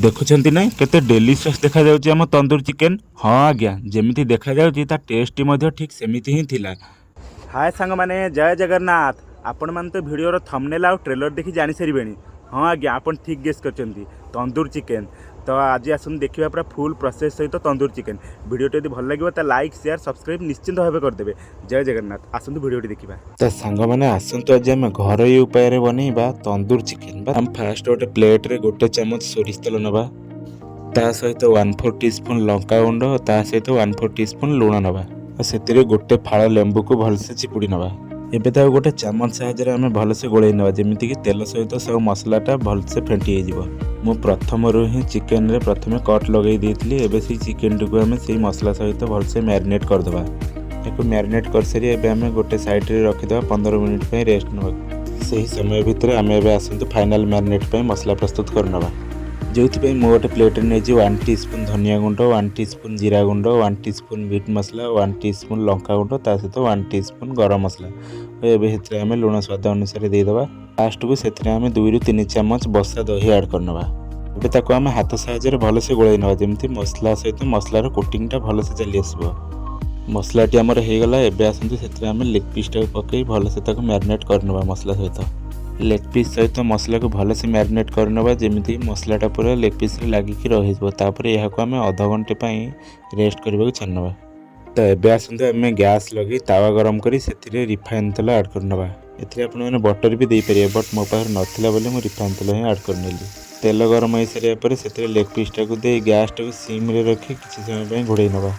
ଦେଖୁଛନ୍ତି ନା, କେତେ ଡେଲିସିୟସ୍ ଦେଖାଯାଉଛି ଆମ ତନ୍ଦୁର ଚିକେନ୍? ହଁ ଆଜ୍ଞା, ଯେମିତି ଦେଖାଯାଉଛି, ତା ଟେଷ୍ଟଟି ମଧ୍ୟ ଠିକ୍ ସେମିତି ହିଁ ଥିଲା। ହାଏ ସାଙ୍ଗମାନେ, ଜୟ ଜଗନ୍ନାଥ। ଆପଣମାନେ ତ ଭିଡ଼ିଓର ଥମ୍ବନେଲ୍ ଆଉ ଟ୍ରେଲର ଦେଖି ଜାଣିସାରିବେଣି। ହଁ ଆଜ୍ଞା, ଆପଣ ଠିକ୍ ଗେସ୍ କରିଛନ୍ତି, ତନ୍ଦୁର ଚିକେନ୍। ତ ଆଜି ଆସନ୍ତୁ ଦେଖିବା ପୁରା ଫୁଲ୍ ପ୍ରୋସେସ୍ ସହିତ ତନ୍ଦୁର ଚିକେନ୍। ଭିଡ଼ିଓଟି ଯଦି ଭଲ ଲାଗିବ, ତା ଲାଇକ୍, ସେୟାର, ସବସ୍କ୍ରାଇବ୍ ନିଶ୍ଚିନ୍ତ ଭାବେ କରିଦେବେ। ଜୟ ଜଗନ୍ନାଥ। ଆସନ୍ତୁ, ଭିଡ଼ିଓଟି ଦେଖିବା। ତ ସାଙ୍ଗମାନେ, ଆସନ୍ତୁ ଆଜି ଆମେ ଘରୋଇ ଉପାୟରେ ବନେଇବା ତନ୍ଦୁର ଚିକେନ୍। ବା ଆମେ ଫାଷ୍ଟ ଗୋଟେ ପ୍ଲେଟ୍ରେ ଗୋଟେ ଚାମଚ ସୋରିଷ ତେଲ ନେବା। ତା ସହିତ 1/4 ଟି ସ୍ପୁନ୍ ଲଙ୍କା ଗୁଣ୍ଡ, ତା ସହିତ 1/4 ଟି ସ୍ପୁନ୍ ଲୁଣ ନେବା ଆଉ ସେଥିରେ ଗୋଟେ ଫାଳ ଲେମ୍ବୁକୁ ଭଲସେ ଚିପୁଡ଼ି ନେବା। ଏବେ ତାକୁ ଗୋଟେ ଚାମଚ ସାହାଯ୍ୟରେ ଆମେ ଭଲସେ ଗୋଳେଇ ନେବା, ଯେମିତିକି ତେଲ ସହିତ ସବୁ ମସଲାଟା ଭଲସେ ଫେଣ୍ଟି ହେଇଯିବ। ମୁଁ ପ୍ରଥମରୁ ହିଁ ଚିକେନରେ ପ୍ରଥମେ କଟ୍ ଲଗେଇ ଦେଇଥିଲି। ଏବେ ସେଇ ଚିକେନଟିକୁ ଆମେ ସେଇ ମସଲା ସହିତ ଭଲସେ ମ୍ୟାରିନେଟ୍ କରିଦେବା। ଏହାକୁ ମ୍ୟାରିନେଟ୍ କରିସାରି ଏବେ ଆମେ ଗୋଟେ ସାଇଡ଼ରେ ରଖିଦେବା 15 ମିନିଟ୍ ପାଇଁ ରେଷ୍ଟ ନେବାକୁ। ସେହି ସମୟ ଭିତରେ ଆମେ ଏବେ ଆସନ୍ତୁ ଫାଇନାଲ୍ ମ୍ୟାରିନେଟ୍ ପାଇଁ ମସଲା ପ୍ରସ୍ତୁତ କରିନେବା, ଯେଉଁଥିପାଇଁ ମୁଁ ଗୋଟେ ପ୍ଲେଟ୍ରେ ନେଇଛି 1 ଟି ସ୍ପୁନ୍ ଧନିଆ ଗୁଣ୍ଡ, 1 ଟି ସ୍ପୁନ୍ ଜିରା ଗୁଣ୍ଡ, 1 ଟି ସ୍ପୁନ୍ ମିଟ୍ ମସଲା, 1 ଟି ସ୍ପୁନ୍ ଲଙ୍କା ଗୁଣ୍ଡ, ତା ସହିତ 1 ଟି ସ୍ପୁନ୍ ଗରମ ମସଲା। ଓ ଏବେ ସେଥିରେ ଆମେ ଲୁଣ ସ୍ୱାଦ ଅନୁସାରେ ଦେଇଦେବା। ଲାଷ୍ଟକୁ ସେଥିରେ ଆମେ 2ରୁ 3 ଚାମଚ ବସା ଦହି ଆଡ଼୍ କରିନେବା। ଏବେ ତାକୁ ଆମେ ହାତ ସାହାଯ୍ୟରେ ଭଲସେ ଗୋଳେଇ ନେବା, ଯେମିତି ମସଲା ସହିତ ମସଲାର କୋଟିଂଟା ଭଲସେ ଚାଲି ଆସିବ। ମସଲାଟି ଆମର ହେଇଗଲା। ଏବେ ଆସନ୍ତୁ, ସେଥିରେ ଆମେ ଲେଗ୍ ପିସ୍ଟାକୁ ପକାଇ ଭଲସେ ତାକୁ ମ୍ୟାରିନେଟ୍ କରିନେବା ମସଲା ସହିତ। ଲେଗ୍ ପିସ୍ ସହିତ ମସଲାକୁ ଭଲସେ ମ୍ୟାରିନେଟ୍ କରିନେବା, ଯେମିତି ମସଲାଟା ପୁରା ଲେଗ୍ ପିସ୍ରେ ଲାଗିକି ରହିଯିବ। ତାପରେ ଏହାକୁ ଆମେ ଅଧଘଣ୍ଟେ ପାଇଁ ରେଷ୍ଟ କରିବାକୁ ଛାଡ଼ିନେବା। ତ ଏବେ ଆସନ୍ତୁ, ଆମେ ଗ୍ୟାସ୍ ଲଗେଇ ତାୱା ଗରମ କରି ସେଥିରେ ରିଫାଇନ୍ ତେଲ ଆଡ଼୍ କରିନେବା। ଏଥିରେ ଆପଣମାନେ ବଟର୍ ବି ଦେଇପାରିବେ, ବଟ୍ ମୋ ପାଖରେ ନଥିଲା ବୋଲି ମୁଁ ରିଫାଇନ୍ ତେଲ ହିଁ ଆଡ଼୍ କରିନେଲି। ତେଲ ଗରମ ହେଇସାରିବା ପରେ ସେଥିରେ ଲେଗ୍ ପିସ୍ଟାକୁ ଦେଇ ଗ୍ୟାସ୍ଟାକୁ ସିମ୍ରେ ରଖି କିଛି ସମୟ ପାଇଁ ଘୋଡ଼େଇ ନେବା।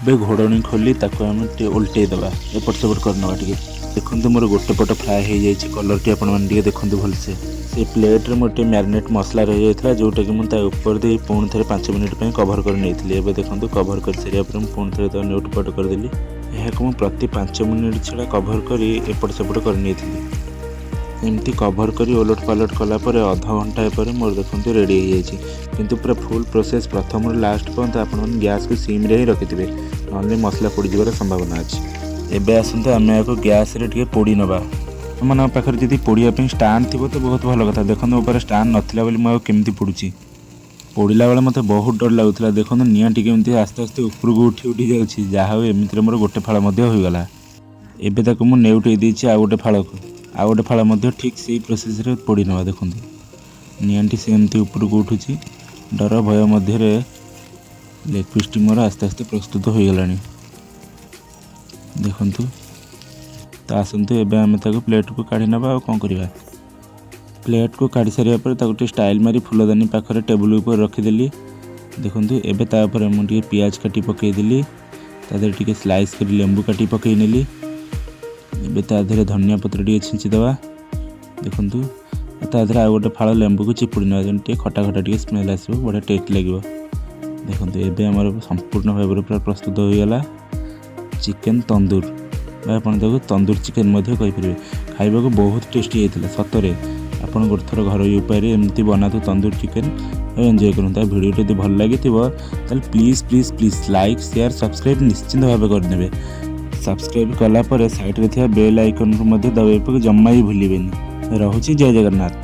ଏବେ ଘୋଡ଼ଣୀ ଖୋଲି ତାକୁ ଆମେ ଟିକେ ଓଲଟେଇ ଦେବା, ଏପଟ ସେପଟ କରିନେବା ଟିକେ। ଦେଖନ୍ତୁ, ମୋର ଗୋଟେ ପଟ ଫ୍ରାଏ ହେଇଯାଇଛି। କଲର୍ଟି ଆପଣମାନେ ଟିକେ ଦେଖନ୍ତୁ ଭଲସେ। ସେ ପ୍ଲେଟ୍ରେ ମୋର ଟିକେ ମ୍ୟାରିନେଟ୍ ମସଲା ରହିଯାଇଥିଲା, ଯେଉଁଟାକି ମୁଁ ତା ଉପରେ ଦେଇ ପୁଣି ଥରେ 5 ମିନିଟ୍ ପାଇଁ କଭର୍ କରି ନେଇଥିଲି। ଏବେ ଦେଖନ୍ତୁ, କଭର୍ କରିସାରିବା ପରେ ମୁଁ ପୁଣି ଥରେ ତାକୁ ନେଉଟ ପାଉଟ କରିଦେଲି। ଏହାକୁ ମୁଁ ପ୍ରତି 5 ମିନିଟ୍ ଛଡ଼ା କଭର୍ କରି ଏପଟ ସେପଟ କରିନେଇଥିଲି। ଏମିତି କଭର୍ କରି ଓଲଟ ପାଲଟ କଲା ପରେ ଅଧଘଣ୍ଟାଏ ପରେ ମୋର ଦେଖନ୍ତୁ ରେଡ଼ି ହେଇଯାଇଛି। କିନ୍ତୁ ପୁରା ଫୁଲ୍ ପ୍ରୋସେସ୍ ପ୍ରଥମରୁ ଲାଷ୍ଟ ପର୍ଯ୍ୟନ୍ତ ଆପଣମାନେ ଗ୍ୟାସ୍କୁ ସିମ୍ରେ ହିଁ ରଖିଥିବେ, ନହେଲେ ମସଲା ପୋଡ଼ିଯିବାର ସମ୍ଭାବନା ଅଛି। ଏବେ ଆସନ୍ତୁ, ଆମେ ଏହାକୁ ଗ୍ୟାସ୍ରେ ଟିକେ ପୋଡ଼ି ନେବା। ଆପଣମାନଙ୍କ ପାଖରେ ଯଦି ପୋଡ଼ିବା ପାଇଁ ଷ୍ଟାଣ୍ଡ ଥିବ ତ ବହୁତ ଭଲ କଥା। ଦେଖନ୍ତୁ, ମୋ ପାଖରେ ଷ୍ଟାଣ୍ଡ ନଥିଲା ବୋଲି ମୁଁ ଆଉ କେମିତି ପୋଡ଼ୁଛି। ପୋଡ଼ିଲା ବେଳେ ମୋତେ ବହୁତ ଡର ଲାଗୁଥିଲା। ଦେଖନ୍ତୁ, ନିଆଁଟି କେମିତି ଆସ୍ତେ ଆସ୍ତେ ଉପରକୁ ଉଠି ଉଠି ଯାଉଛି। ଯାହା ହଉ, ଏମିତିରେ ମୋର ଗୋଟେ ଫାଳ ମଧ୍ୟ ହୋଇଗଲା। ଏବେ ତାକୁ ମୁଁ ନେଉଟେଇ ଦେଇଛି ଆଉ ଗୋଟେ ଫାଳକୁ। ଆଉ ଗୋଟେ ଫାଳ ମଧ୍ୟ ଠିକ୍ ସେଇ ପ୍ରୋସେସ୍ରେ ପୋଡ଼ି ନେବା। ଦେଖନ୍ତୁ, ନିଆଁଟି ସେମିତି ଉପରକୁ ଉଠୁଛି। ଡର ଭୟ ମଧ୍ୟରେ ଲେଗ୍ ପିସ୍ଟି ମୋର ଆସ୍ତେ ଆସ୍ତେ ପ୍ରସ୍ତୁତ ହୋଇଗଲାଣି, ଦେଖନ୍ତୁ। ତ ଆସନ୍ତୁ, ଏବେ ଆମେ ତାକୁ ପ୍ଲେଟ୍କୁ କାଢ଼ି ନେବା। ଆଉ କ'ଣ କରିବା? ପ୍ଲେଟ୍କୁ କାଢ଼ି ସାରିବା ପରେ ତାକୁ ଟିକେ ଷ୍ଟାଇଲ୍ ମାରି ଫୁଲଦାନୀ ପାଖରେ ଟେବୁଲ୍ ଉପରେ ରଖିଦେଲି। ଦେଖନ୍ତୁ, ଏବେ ତା ଉପରେ ମୁଁ ଟିକେ ପିଆଜ କାଟି ପକାଇଦେଲି। ତା ଦେହରେ ଟିକେ ସ୍ଲାଇସ୍ କରି ଲେମ୍ବୁ କାଟି ପକାଇ ନେଲି। ଏବେ ତା ଦେହରେ ଧନିଆ ପତ୍ର ଟିକେ ଛିଞ୍ଚିଦେବା। ଦେଖନ୍ତୁ, ତା ଦେହରେ ଆଉ ଗୋଟେ ଫାଳ ଲେମ୍ବୁକୁ ଚିପୁଡ଼ି ନେବା, ଯେମିତି ଟିକେ ଖଟା ଖଟା ଟିକେ ସ୍ମେଲ୍ ଆସିବ, ବଢ଼ିଆ ଟେଷ୍ଟ ଲାଗିବ। ଦେଖନ୍ତୁ, ଏବେ ଆମର ସମ୍ପୂର୍ଣ୍ଣ ଭାବରେ ପୁରା ପ୍ରସ୍ତୁତ ହୋଇଗଲା ଚିକେନ୍ ତନ୍ଦୁର, ବା ଆପଣ ତାକୁ ତନ୍ଦୁର ଚିକେନ୍ ମଧ୍ୟ କହିପାରିବେ। ଖାଇବାକୁ ବହୁତ ଟେଷ୍ଟି ହେଇଥିଲା ସତରେ। ଆପଣ ଗୋଟେ ଥର ଘରୋଇ ଉପାୟରେ ଏମିତି ବନାନ୍ତୁ ତନ୍ଦୁର ଚିକେନ୍ ଆଉ ଏନ୍ଜୟ କରନ୍ତୁ। ଆଉ ଭିଡ଼ିଓଟି ଯଦି ଭଲ ଲାଗିଥିବ, ତାହେଲେ please, please, please like, share, subscribe ନିଶ୍ଚିନ୍ତ ଭାବେ କରିନେବେ। ସବସ୍କ୍ରାଇବ୍ କଲା ପରେ ସାଇଡ଼୍ରେ ଥିବା ବେଲ୍ ଆଇକନ୍କୁ ମଧ୍ୟ ଦବାଇବାକୁ ଜମା ବି ଭୁଲିବେନି। ରହୁଛି, ଜୟ ଜଗନ୍ନାଥ।